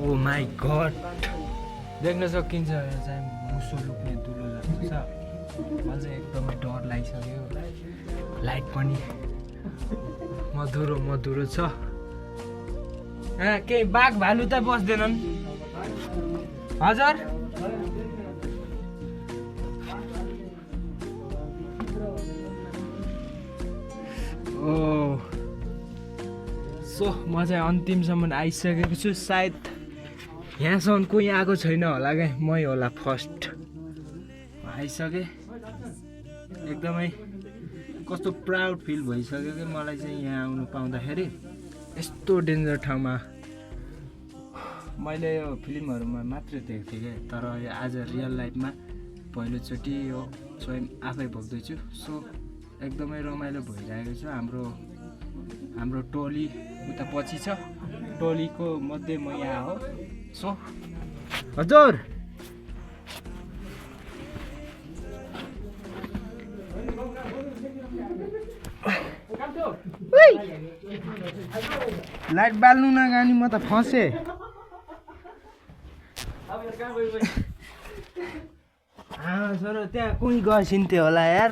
oh my God देख्न सकिन्छ यो चाहिँ मुसो लुक्ने दुलो जस्तो छ मलाई चाहिँ एकदमै डर लागिसक्यो लाइट पनि मधुरो छ केही बाघ भालु त बस्दैनन् हजुर ओ सो म चाहिँ अन्तिमसम्म आइसकेको छु सायद यहाँसम्म कोही आएको छैन होला क्या मै होला फर्स्ट आइसकेँ एकदमै कस्तो प्राउड फिल भइसक्यो कि मलाई चाहिँ यहाँ आउनु पाउँदाखेरि यस्तो डेन्जर ठाउँमा मैले यो फिल्महरूमा मात्रै देखेको थिएँ क्या तर यो आज रियल लाइफमा पहिलोचोटि यो स्वयं आफै भोग्दैछु सो एकदमै रमाइलो भइरहेको छ हाम्रो टोली उता पछि छ टोलीको मध्ये म यहाँ हो सो हजुर लाइट बाल्नु नगानी म त फसेँ सर त्यहाँ कोही गसिन्थ्यो होला यार